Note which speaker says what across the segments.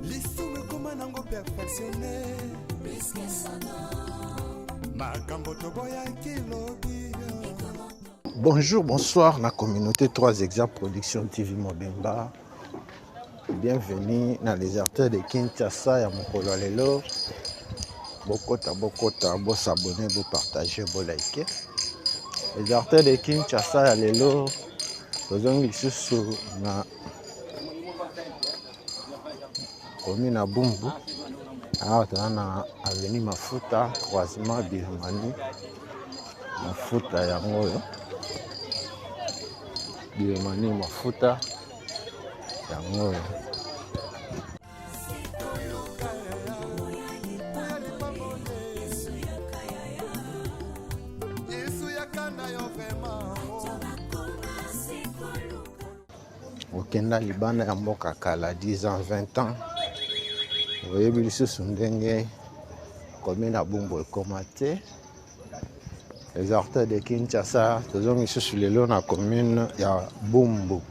Speaker 1: Lisumu ekoma nango perfectionne makambo toboyaki lobi.
Speaker 2: Bonjour, bonsoir, la communauté 3 Exa Production TV Mobimba. Bienvenue dans les artères de Kinshasa ya mokolo ya lelo. Bokota, bokota, bo s'abonner, bo partager, bo liker. Les artères de Kinshasa ya lelo tozongi lisusu na commune ya Bumbu. Awa toza na avenue Mafuta, croisement Birmanie. Mafuta yango oyo Birmanie mafuta yango oyo. Okenda libanda ya mboka kala 10 ans 20 ans, oyebi lisusu ndenge commune ya Bumbu ekoma te. Les artères de Kinshasa, tozongi lisusu lelo na commune ya Bumbu.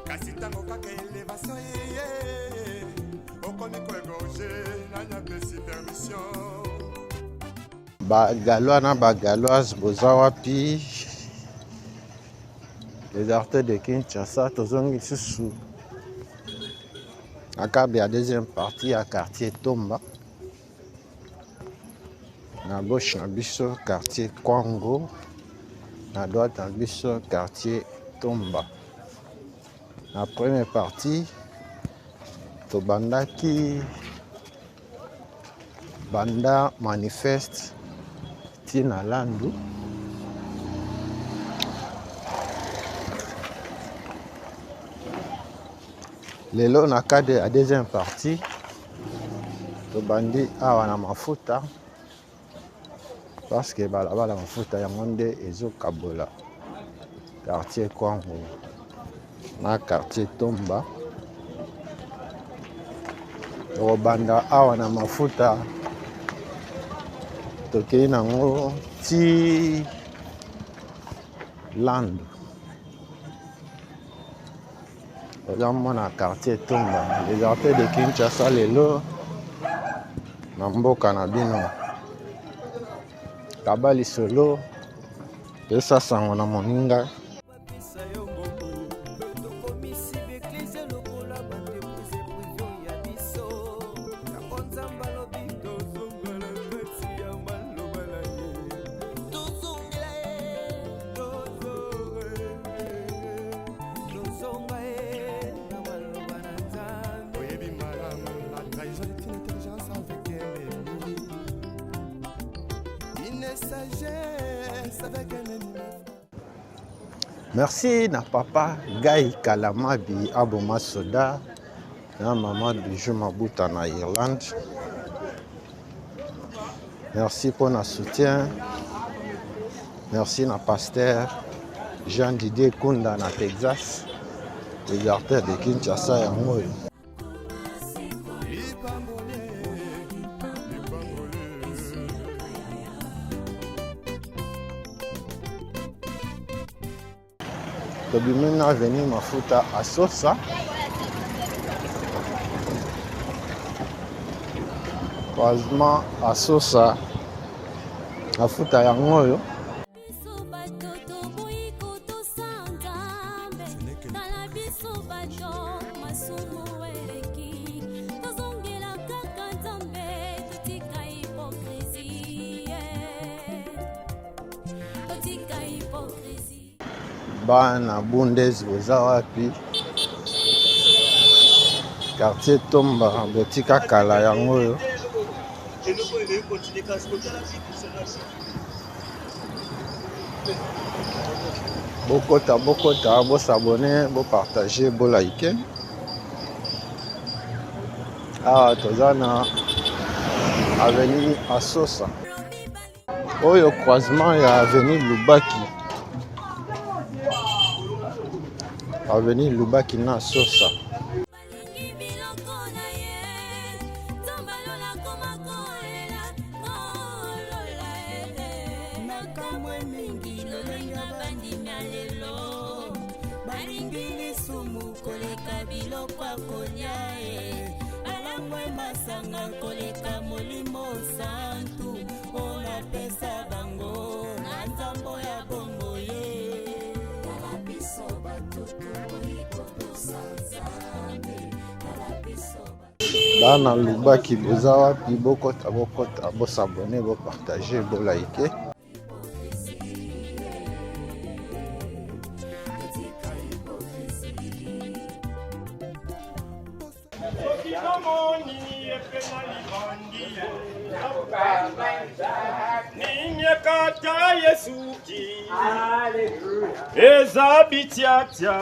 Speaker 1: Kasi ntango kaka elevation eye, okomi koegorge, nani apesi permission?
Speaker 2: Ba Galois na ba Galoise boza wapi? Les artères de Kinshasa, tozongi lisusu na cadre ya deuxième partie ya quartier Tomba. Na gauche na biso quartier Kwango, na droite na biso quartier Tomba. Na première partie tobandaki banda manifeste tina Landu. Lelo na cadre ya deuxième partie tobandi awa na mafuta parce que balabala mafuta yango nde ezokabola quartier Kwango na quartier Tomba. Tokobanda awa na mafuta tokei nango ti Landu. Oza mona quartier Tomba, les artères de Kinshasa lelo na mboka na bino. Kaba lisolo, pesa sango na moninga.
Speaker 1: Oyebi malamu, la trahison est une intelligence avec un ennemi. Une sagesse avec un ennemi.
Speaker 2: Merci na papa Guy Kalamabi Aboma Soda na maman Bijou Mabuta na Irlande. Merci pour na soutien. Merci na pasteur Jean Didier Kunda na Texas. Les artères de Kinshasa yango oyo. Tobimi na avenue Mafuta Asosa. Croisement Asosa mafuta yango oyo.
Speaker 3: Biso bato toboyi kotosa Nzambe, tala biso bato masumu eleki, tozongela kaka Nzambe, totika hypocrisie, totika hypocrisie.
Speaker 2: Bana Bundes boza wapi? Quartier Tomba botika kala yango oyo. Bokota, bokota, bo s'abonner, bo partager, bo liker. Awa toza na avenue Asosa. Oyo croisement ya avenue Lubaki. Avenue Lubaki na Sosa. Bana Lubaki boza wapi? Bokota bokota, bosabone, bopartage, bolike.
Speaker 4: Kata yesuki eza bitiatia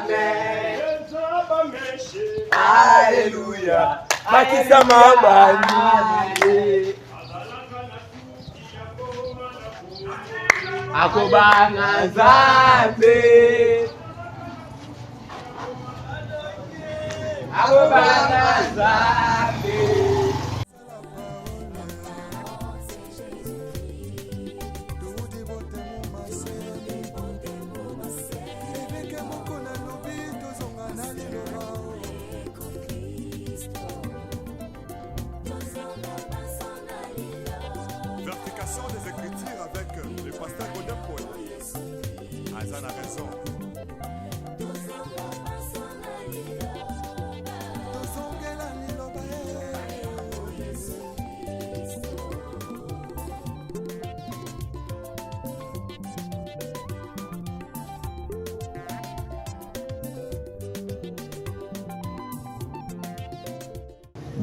Speaker 4: eza bameshe.
Speaker 5: Alléluia. Bakisa mabandi. Akobanga Nzambe. Akobanga Nzambe.
Speaker 1: Vérification des Écritures avec le pasteur Godin Paul. Azan a raison.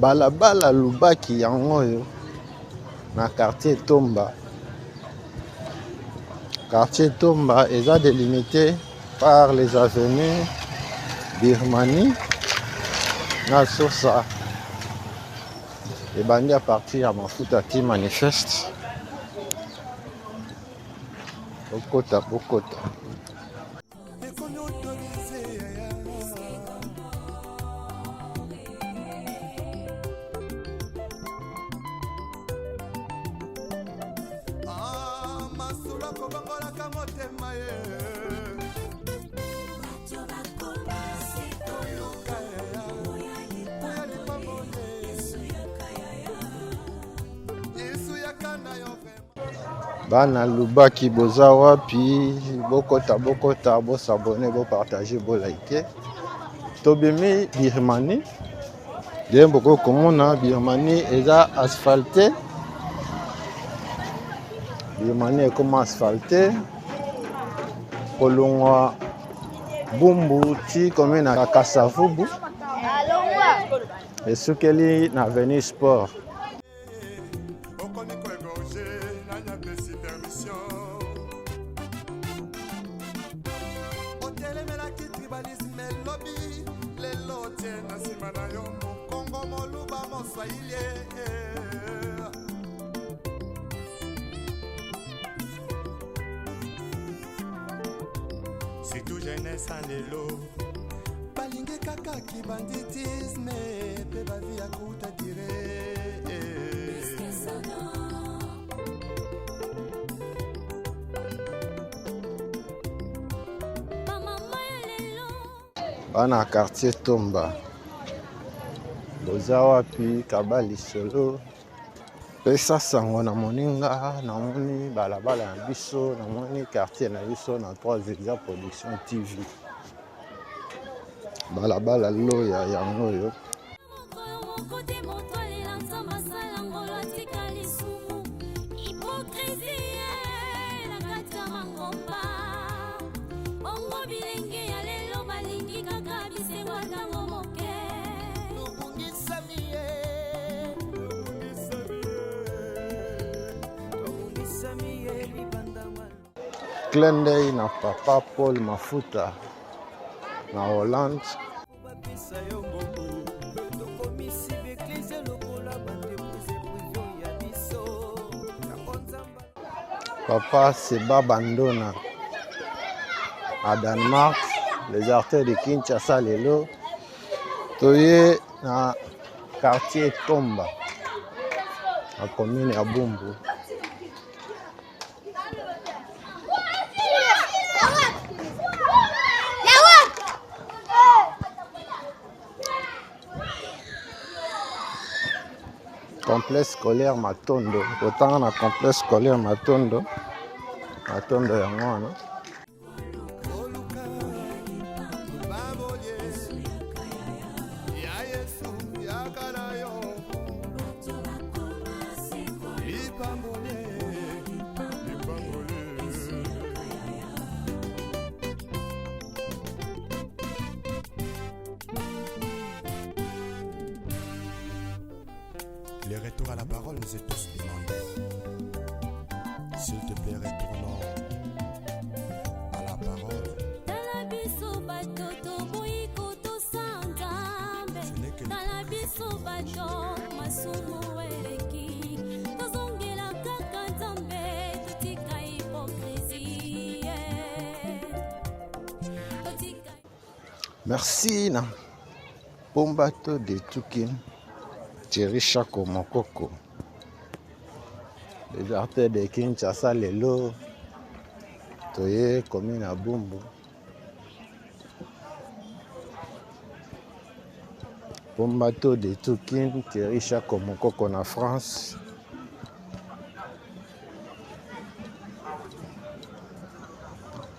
Speaker 2: Balabala Lubaki yango oyo na quartier Tomba. Quartier Tomba eza délimité par les avenues Birmanie na Sosa. Ebandi à partir ya Mafuta ti manifeste. Bokota bokota. Bana Lubaki boza wapi? Bokota bokota, bosabone, bopartage, bolike. Tobimi Birmanie. Nde bokoki komona Birmanie eza asphalte. Birmanie ekoma asphalte. Kolongwa Bumbu ti commune ya Kasavubu. Esukeli na avenue Sport.
Speaker 1: Okomi koegorge, nani apesi permission? Otelemelaki tribalisme lobi, lelo otie na nsima na yo mokongo, moluba, moswahili. Surtout jeunesse ya lelo balingi kaka kibanditisme mpe bavi ya kuta dire.
Speaker 2: Bana quartier Tomba boza wapi? Kaba lisolo, pesa sango na moninga. Namoni balabala na biso, namoni quartier na biso na 3 Visa Production TV. Balabala loya yango oyo. Clin d'œil na papa Paul Mafuta na Hollande. Papa Seba Bandona à Danemark, les artères de Kinshasa lelo toye na quartier Tomba na commune ya Bumbu. Complexe scolaire Matondo, kotanga na complexe scolaire Matondo, Matondo yango wana.
Speaker 1: Le retour à la parole nous est tous demandé. S'il te plaît, retournons à la parole.
Speaker 3: Tala biso bato toboyi kotosa Nzambe.
Speaker 1: Ce n'est que
Speaker 3: Tala biso bato masumu eleki. Tozongela kaka Nzambe, totika hypocrisie. Totika
Speaker 2: Merci na Pombato de Tukin, Thierry Chako Mokoko. Les artères de Kinshasa lelo toye commune ya Bumbu. Pombato de Tukin, Thierry Chako Mokoko na France.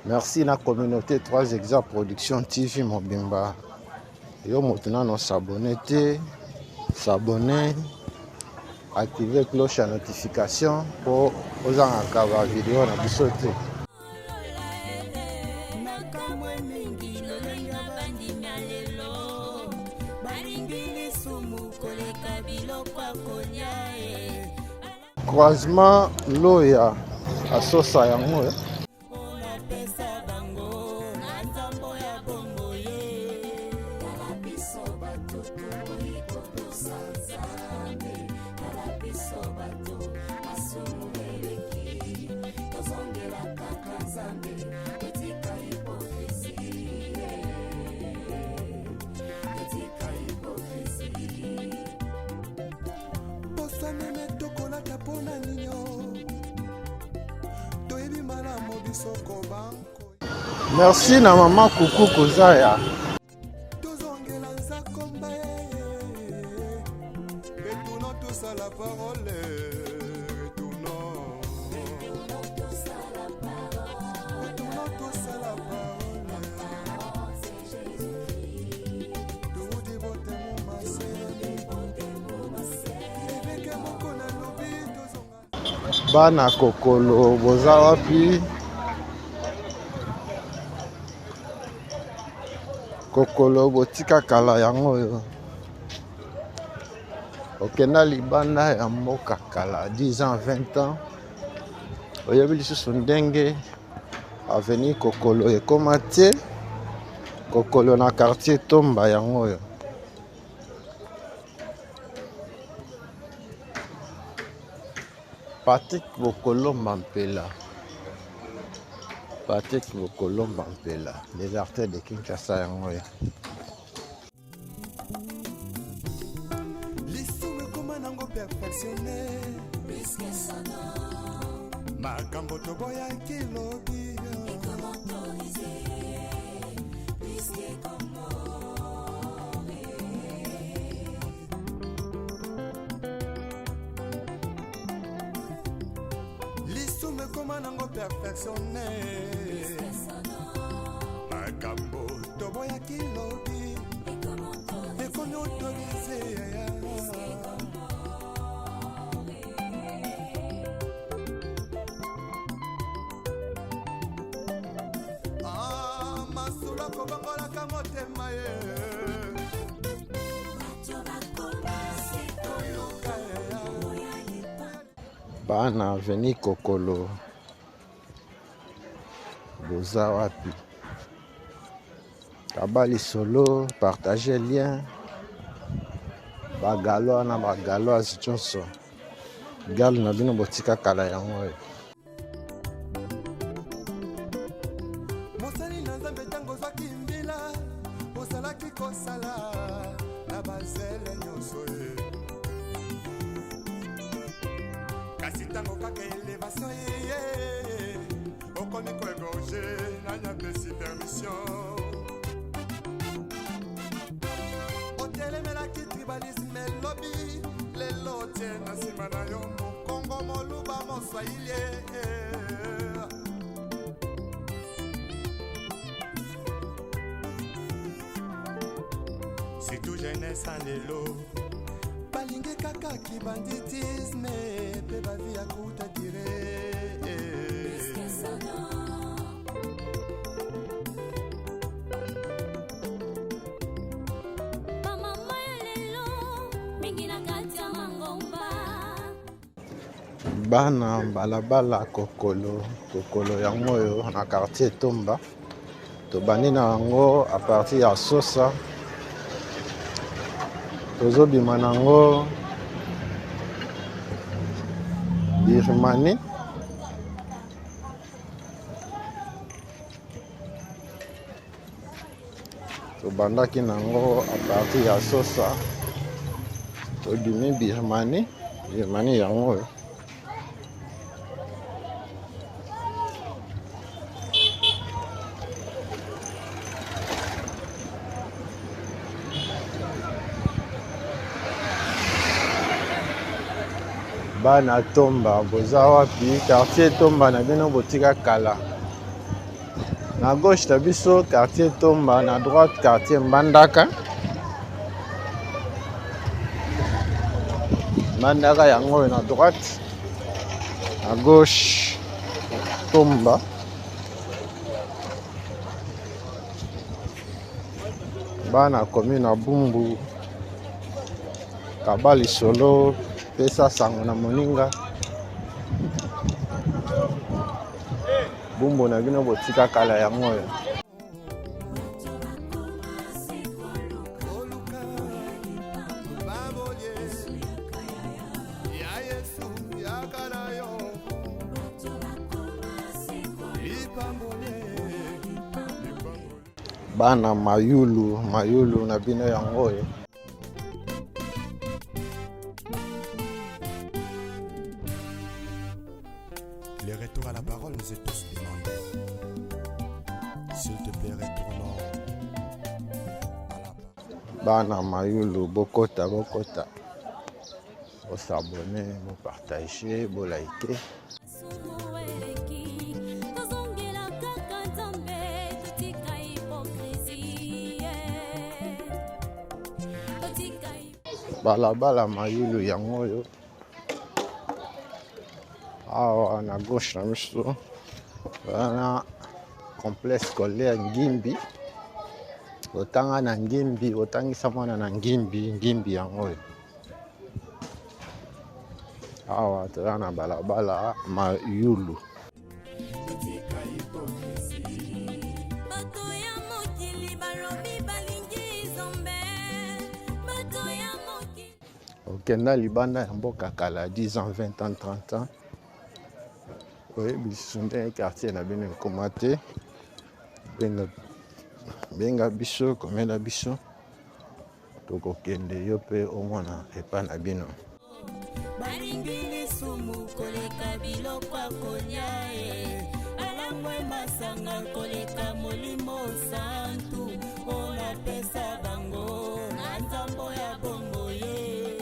Speaker 2: Merci na communauté 3 Exa Production TV mobimba. Yo moto nano s'abonner te, s'abonner, activer cloche ya notification po ozangaka ba video na biso te.
Speaker 3: Nakamwe mingi lolenge bandimi ya lelo balingi lisumu koleka biloko ya kolia e.
Speaker 2: Croisement Loya asosa yango eh.
Speaker 3: Onapesa bango na nzambo ya bongo ye. Tala biso bato toboyi kotosa Nzambe. Tala biso bato masumu eleki. Tozongela kaka Nzambe, totika hypocrisie. Totika hypocrisie.
Speaker 1: Posa meme tokolata mpona ninyo toyebi malamu biso kobanko.
Speaker 2: Merci na mama Kuku Kozaya.
Speaker 1: Tozongela nzakomba retournons tous à la parole, retournons, retournons tous à la parole. Toudi botemu masele eveke moko nalobi tozonga.
Speaker 2: Bana kokolo boza wapi? Kokolo botika kala yango oyo. Okenda libanda ya mboka kala 10 ans 20 ans. Oyebi lisusu ndenge avenue Kokolo ekoma te. Kokolo na quartier Tomba yango oyo. Patrick Bokolomba Mpela. Patrick Bokolomba Mpela, les artères de Kinshasa yango oyo.
Speaker 1: Lisumu ekoma nango perfectionné. Makambo toboyaki lobi. Lisumu ekoma nango perfectionné. Makambo toboyaki lobi. Ekomi autorisé. Ah, masolo akobongolaka motema ye. Toyoka ye.
Speaker 2: Bana avenue Kokolo boza wapi? Kaba lisolo, partage lien. Bagalois na bagaloise nyonso. Gale na bino botika kala yango oyo.
Speaker 1: kosala na bazele nyonso ye. Kasi ntango kaka elevation eye, okomi koegorge, nani apesi permission? Otelemelaki tribalisme lobi, lelo otie na nsima na yo mokongo, moluba, moswahili. Surtout jeunesse ya lelo balingi kaka kibanditisme mpe bavi ya kuta dire.
Speaker 3: Bamama ya lelo mingi na kati ya mangomba.
Speaker 2: Bana balabala kokolo kokolo yango oyo na quartier Tomba, tobandi na yango a partir ya Sosa, tozobima na yango Birmanie. Tobandaki na yango a partir ya Sosa, tobimi Birmanie, Birmanie yango oyo. Bana Tomba boza wapi? Quartier Tomba na bino botika kala. Na gauche na biso quartier Tomba, na droite quartier Mbandaka. Mbandaka yango oyo na droite, na gauche Tomba. Bana komi na Bumbu, kaba lisolo, pesa sango na moninga. Bumbu na bino botika kala yango oyo.
Speaker 1: Oluka babolie ya Yesu yaka na yo lipambolie.
Speaker 2: Bana Mayulu, Mayulu na bino yango oyo.
Speaker 1: Le retour à la parole nous est tous demandé. S'il te plaît, retournons à la parole.
Speaker 2: Bana Mayulu, bokota, bokota. Bosabone, bopartage, bolike.
Speaker 3: Sumu eleki, tozongela kaka Nzambe, totika hypocrisie, totika.
Speaker 2: Balabala Mayulu yango oyo. Awa na gauche na biso wana complexe scolaire Ngimbi. Otanga na Ngimbi, otangisa mwana na Ngimbi, Ngimbi yango oyo. Awa toza na balabala Mayulu.
Speaker 3: Bato ya mokili balobi balingi Nzambe, bato ya mokili.
Speaker 2: Okenda libanda ya mboka kala 10 ans, 20 ans, 30 ans, oyebi lisusu ndenge quartier na bino ekoma te. Benga, benga biso, komela biso, tokokende yo mpe omona epai na bino.
Speaker 3: Balingi lisumu koleka biloko ya kolia e, alangwe masanga koleka molimo santu oyo napesa bango na nzambo ya bombo ye.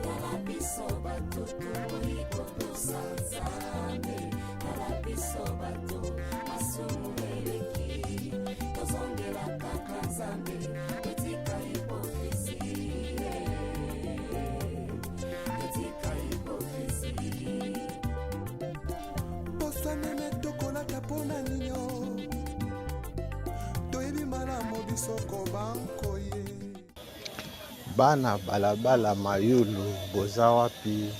Speaker 3: Tala biso bato tokoki kotosa Nzambe, tala biso bato masumu eleki, tozongela kaka Nzambe, totika hypocrisie, totika hypocrisie.
Speaker 1: Poso meme tokolata mpona ninyo, toyebi malamu biso kobankoye.
Speaker 2: Bana balabala Mayulu boza wapi?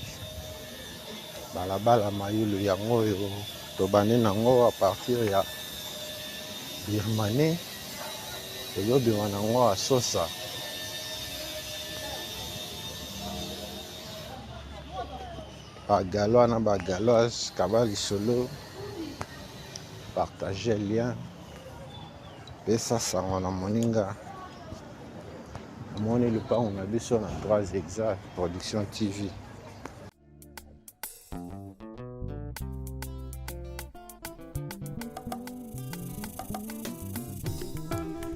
Speaker 2: Balabala Mayulu yango oyo tobandi nango a partir ya Birmanie, tozobima nango ya Sosa. Bagalois na bagaloise, kaba lisolo, partage lien, pesa sango na moninga. Omoni lupango na biso na 3 Exa Production TV.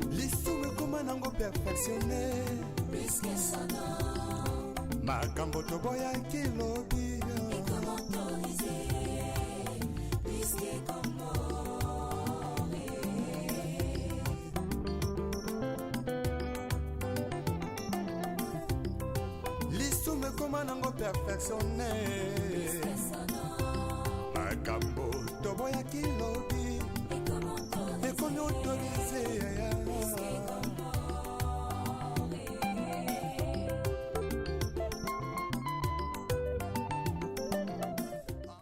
Speaker 1: Lisumu ekoma nango perfectionne makambo toboyaki lobi. Lisumu ekoma nango perfectionne makambo toboyaki lobi ekomi autorise.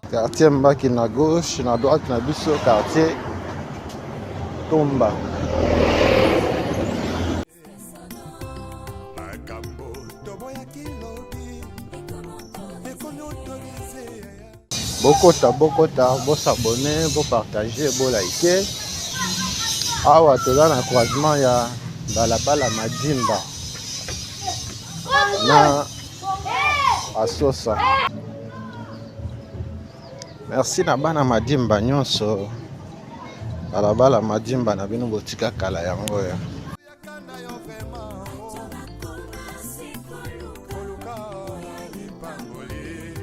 Speaker 2: Quartier Mbaki na gauche, na droite na biso quartier Tomba.
Speaker 1: Makambo toboyaki lobi ekomi autorise.
Speaker 2: Bokota, bokota, bosabone, bopartage, bolike. Awa toza na croisement ya balabala Madimba na Asosa. Merci na bana Madimba nyonso. Balabala Madimba na bino botika kala yango oyo.
Speaker 1: Yaka na yo vraiment koluka lipamboli.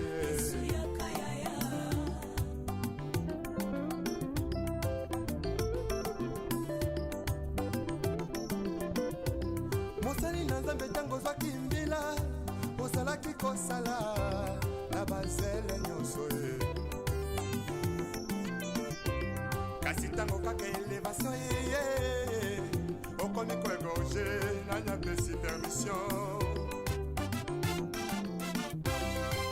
Speaker 1: Mosali na Nzambe, ntango ozwaki mbila, ozalaki kosala na bazele nyonso ye. Kasi ntango kaka elevation eye, okomi koégorge. Nani apesi permission?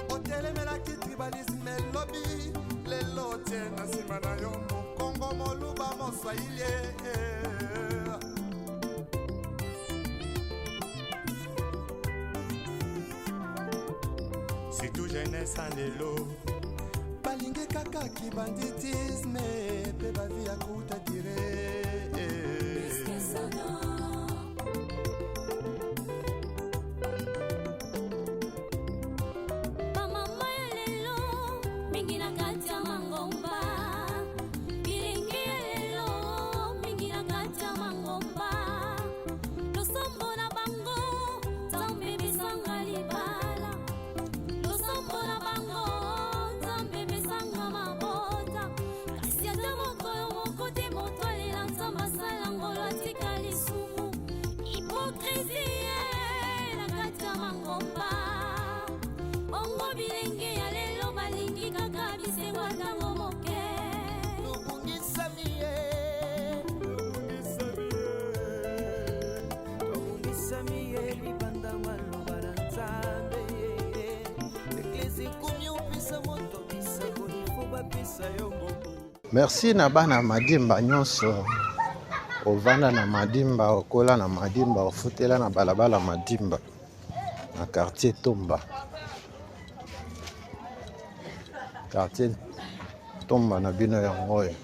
Speaker 1: Otelemelaki tribalisme elobi, lelo otie na nsima na yo mokongo, moluba, moswahili. Surtout jeunesse ya lelo balingi kaka kibanditisme mpe bavie ya courte durée.
Speaker 3: Bamama ya lelo mingi na kati ya mangomba, bilenge ya lelo mingi na kati ya mangomba, losambo na bango Nzambe besanga libala, losambo na bango Nzambe besanga mabota, kasi ata mokolo moko te moto alela Nzambe asala ngolo atika lisumu. Hypocrisie na kati ya mangomba. Bongo bilenge ya lelo balingi kaka bisengo ntango moke.
Speaker 6: Tobungisami ye, tobungisami ye libanda maloba na Nzambe. Eglise ekomi opesa moto bisakoli fo bapesa yo mbongo.
Speaker 2: Merci na bana Madimba nyonso. Ovanda na Madimba, okola na Madimba, ofutela na balabala Madimba na quartier Tomba. Quartier Tomba na bino yango oyo.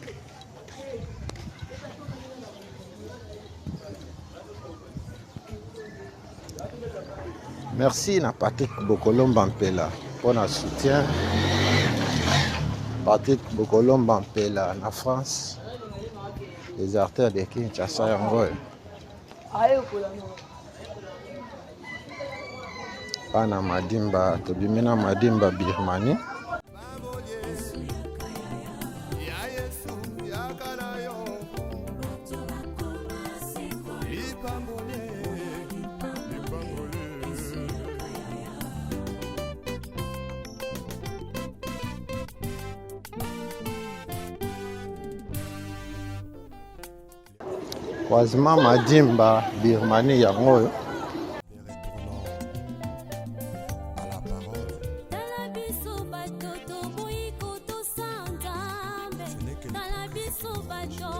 Speaker 2: Merci na Patrick Bokolomba Mpela mpona soutien. Patrick Bokolomba Mpela na France, les artères de Kinshasa yango oyo. Bana Madimba, tobimi na Madimba Birmanie.
Speaker 1: Ya Yesu, yaka na yo lipamboli, lipamboli.
Speaker 2: Croisement Madimba Birmanie yango oyo.
Speaker 1: Retournons à la parole.
Speaker 3: Tala biso bato toboyi kotosa Nzambe.
Speaker 1: Ce n'est que
Speaker 3: Tala biso bato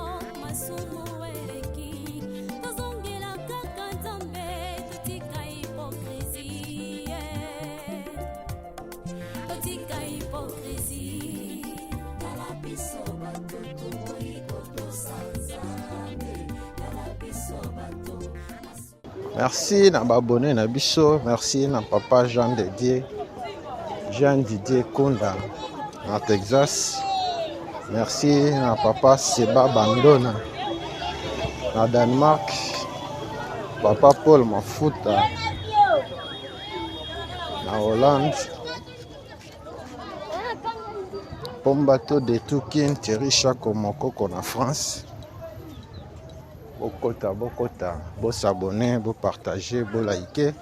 Speaker 3: masumu eleki, tozongela kaka Nzambe, totika hypocrisie, totika hypocrisie. Tala biso bato toboyi kotosa Nzambe, tala biso bato.
Speaker 2: Merci na ba abonné na biso, merci na papa Jean Didier, Jean Didier Kunda na Texas. Merci na papa Seba Bandona na Danemark, papa Paul Mafuta na Hollande. Pombato de Tukin, Thierry Chako Mokoko na France. Bokota, bokota, bo s'abonner, bo partager, bo liker.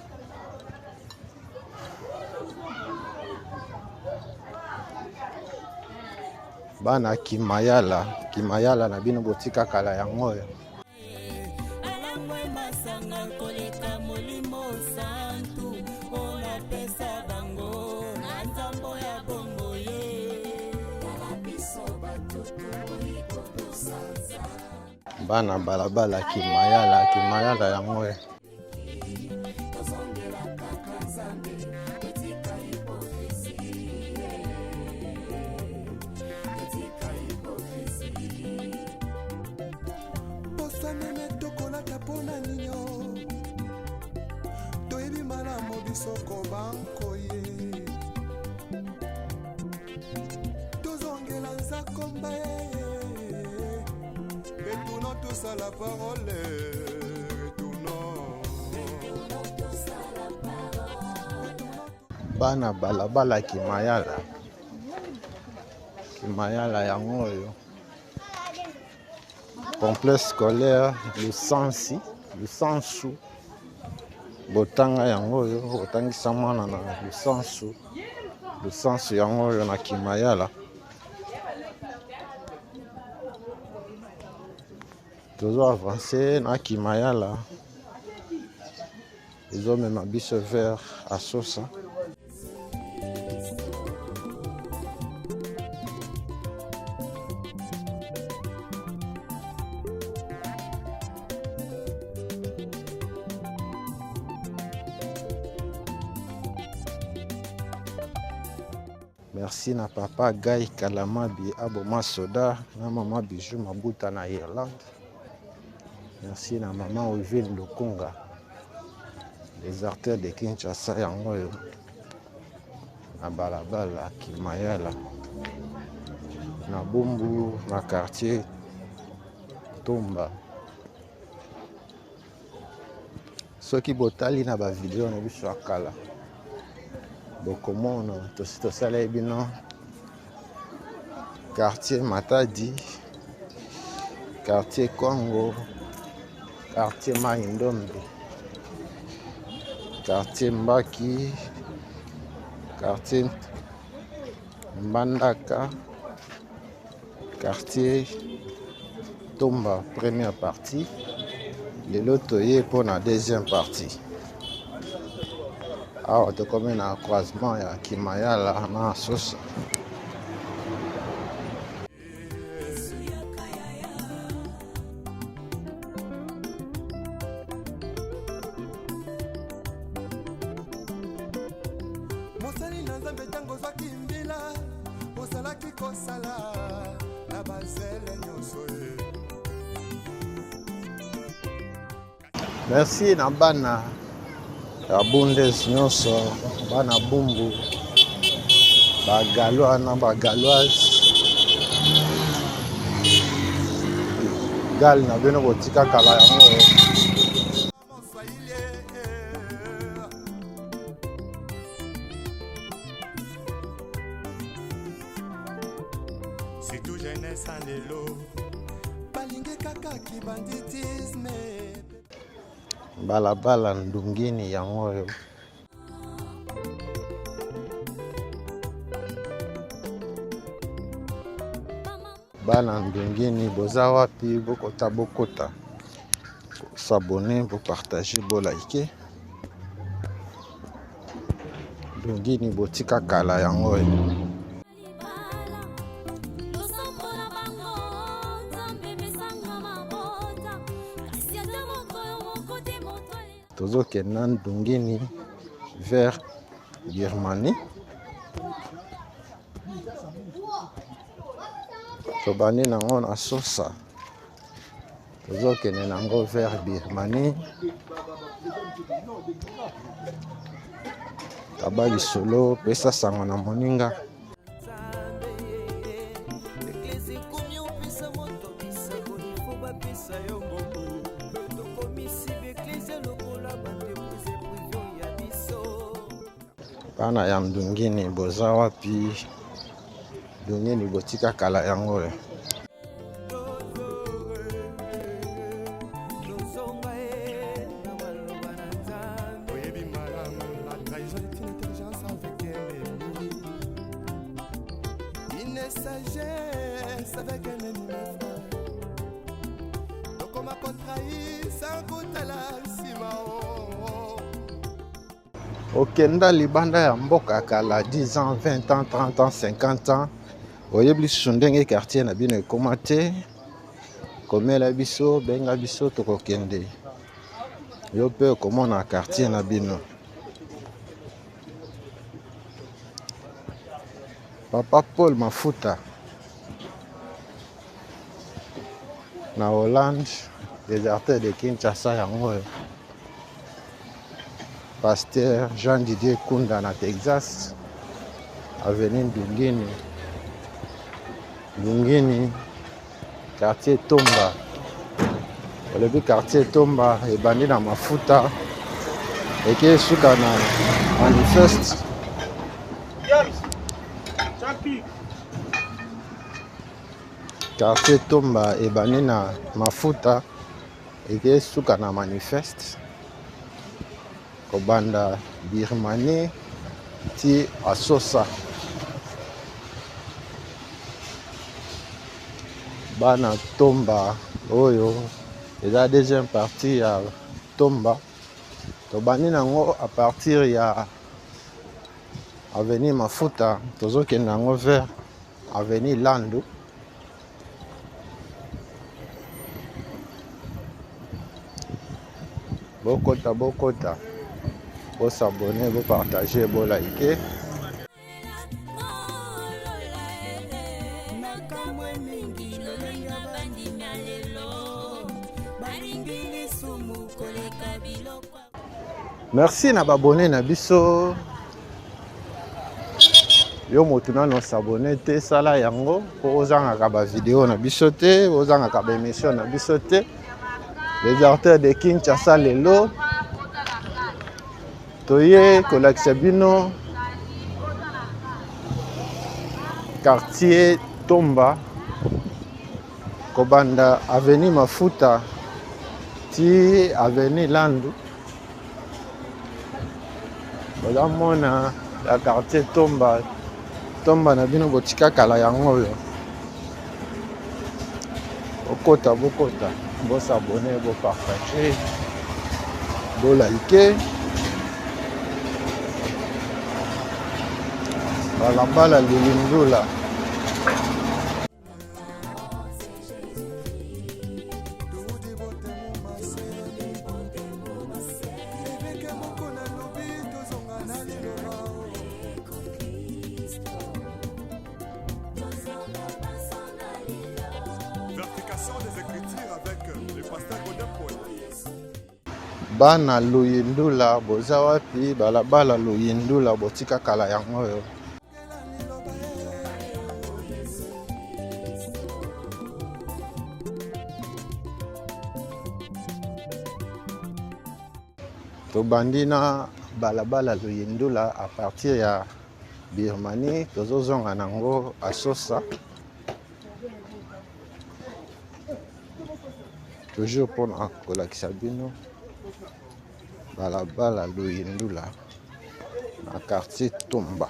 Speaker 2: Bana Kimayala, Kimayala na bino botika kala yango oyo. Bana balabala Kimayala, Kimayala yango oyo.
Speaker 1: La parole, retournons.
Speaker 2: Bana balabala Kimayala, Kimayala yango oyo. Complexe scolaire Lusansi, Lusansu. Botanga yango oyo, botangisa mwana na Lusansu. Lusansu yango oyo na Kimayala. Tozo avancer na Kimayala. Ezomema biso vers Asosa. Merci na papa Guy Kalamabi aboma soda na mama Bijou Mabuta na Irlande. Merci na mama Wivine Lukunga, les artères de Kinshasa yango oyo na balabala Kimayala na Bumbu na quartier Tumba. Soki botali na ba video na biso ya kala bokomona tosi tosalaki bino quartier Matadi, quartier Congo, quartier Mai Ndombe, quartier Mbaki, quartier Mbandaka, quartier Tomba première partie. Lelo toye pour la deuxième partie. Awa tokomi na croisement ya Kimayala na Sosa.
Speaker 1: Mosali na Nzambe ntango ozwaki mbila ozalaki kosala na bazele nyonso.
Speaker 2: Merci na bana ya Bundes nyonso, bana Bumbu, ba Galois na ba Galoise. Gal na bino botika kala yango.
Speaker 1: Surtout jeunesse en lelo balingi kaka kibanditisme.
Speaker 2: Balabala ndungini yango oyo. Bana ndungini boza wapi? Bokota, bokota, s'abonner, bopartager, bolike. Ndungini botika kala yango oyo. Tozokenda ndungini vers Birmanie. Tobandi nango na Sosa, tozokende nango vers Birmanie. Kaba lisolo, pesa sango na moninga. Bana ya Ndungini boza wapi? Ndungini botika kala yango oyo.
Speaker 1: Oyebi malamu, la trahison est une intelligence avec un ennemi. Une sagesse avec un ennemi, mon frère. Tokoma kotrahir sans kotala nsima oh, oh.
Speaker 2: Okenda libanda ya mboka kala 10 ans, 20 ans, 30 ans, 50 ans, oyebi lisusu ndenge quartier na bino ekoma te. Komela biso, benga biso, tokokende. Yo mpe okomona quartier na bino. Papa Paul Mafuta na Hollande, déserteur de Kinshasa yango oyo. Pasteur Jean Didier Kunda na Texas, avenue Ndungini, Ndungini, quartier Tomba. Olobi quartier Tomba ebandi na mafuta eke suka na manifeste. Quartier Tomba ebandi na mafuta eke suka na manifeste, kobanda Birmanie ti Asosa. Bana Tomba oyo eza deuxième partie ya Tomba, tobandi nango à partir ya avenue Mafuta, tozokende yango vers avenue Landu. Bokota, bokota, bosabone, bopartage, bolike. Merci na babone na biso. Yo motu nano s'abonner te, sala yango po ozangaka ba video na biso te, ozangaka ba émission na biso te. Les artères de Kinshasa lelo toye kolakisa bino quartier Tomba, kobanda avenue Mafuta ti avenue Landu. Bozamona ya quartier Tomba, Tomba na bino botika kala yango oyo. Bokota, bokota, bosabone, bopartage, bolike. Balabala Lilindula. Bana Luyindula boza wapi? Balabala Luyindula botika kala yango oyo. Tobandi na balabala Luyindula à partir ya Birmanie, tozozonga nango Asosa. Toujours mpona kolakisa bino balabala Luyindula na quartier Tomba.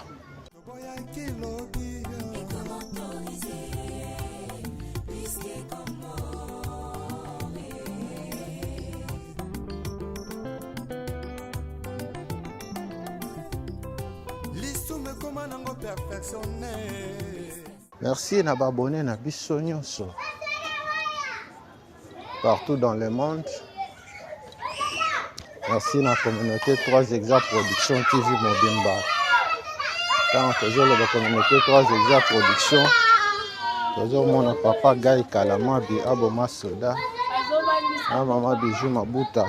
Speaker 2: Merci na babone na biso nyonso partout dans le monde. Merci na communauté 3 Exa Production TV Mobimba. Tant tozoloba communauté 3 Exa Production, tozomona papa Guy Kalamabi aboma soda na mama Bijou Mabuta.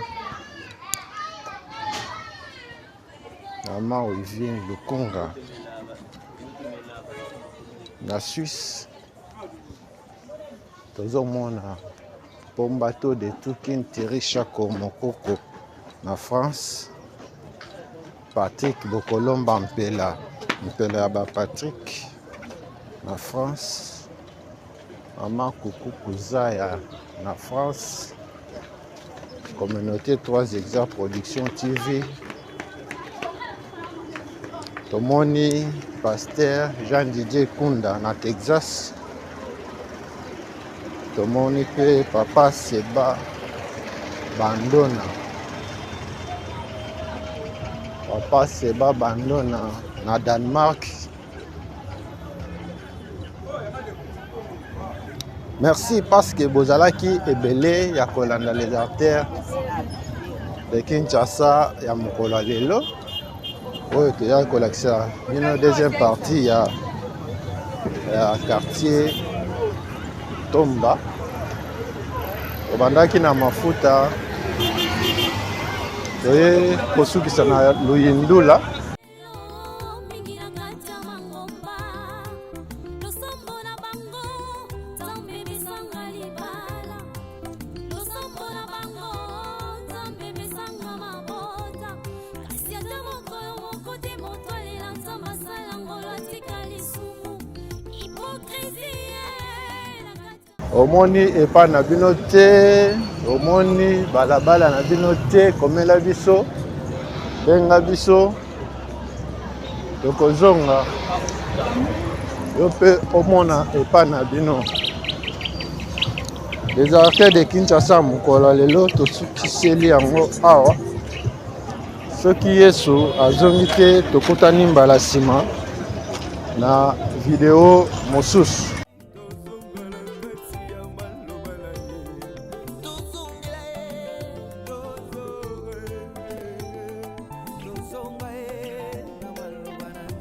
Speaker 2: Mama Wivine Lukunga na Suisse. Tozomona Pombato de Tukin Thierry Chako Mokoko na France. Patrick Bokolomba Mpela, Mpela ya ba Patrick na France. Mama Kuku Kuzaya na France. Communauté 3 Exa Production TV. Tomoni Pasteur Jean Didier Kunda na Texas. Tomoni pe Papa Seba Bandona. Papa Seba Bandona na Danemark. Merci parce que bozalaki ebele ya kolanda les artères de Kinshasa ya mokolo ya lelo oyo toyaki kolakisa bino deuxième partie ya, ya quartier Tomba. Tobandaki na mafuta toye kosukisa na Luyindula. Omoni epai na bino te, omoni balabala na bino te, komela biso, benga biso, tokozonga yo mpe omona epai na bino. Les arcades de Kinshasa mokolo ya lelo tosukiseli yango awa. Soki Yesu azongi te, tokutani mbala nsima na video mosusu.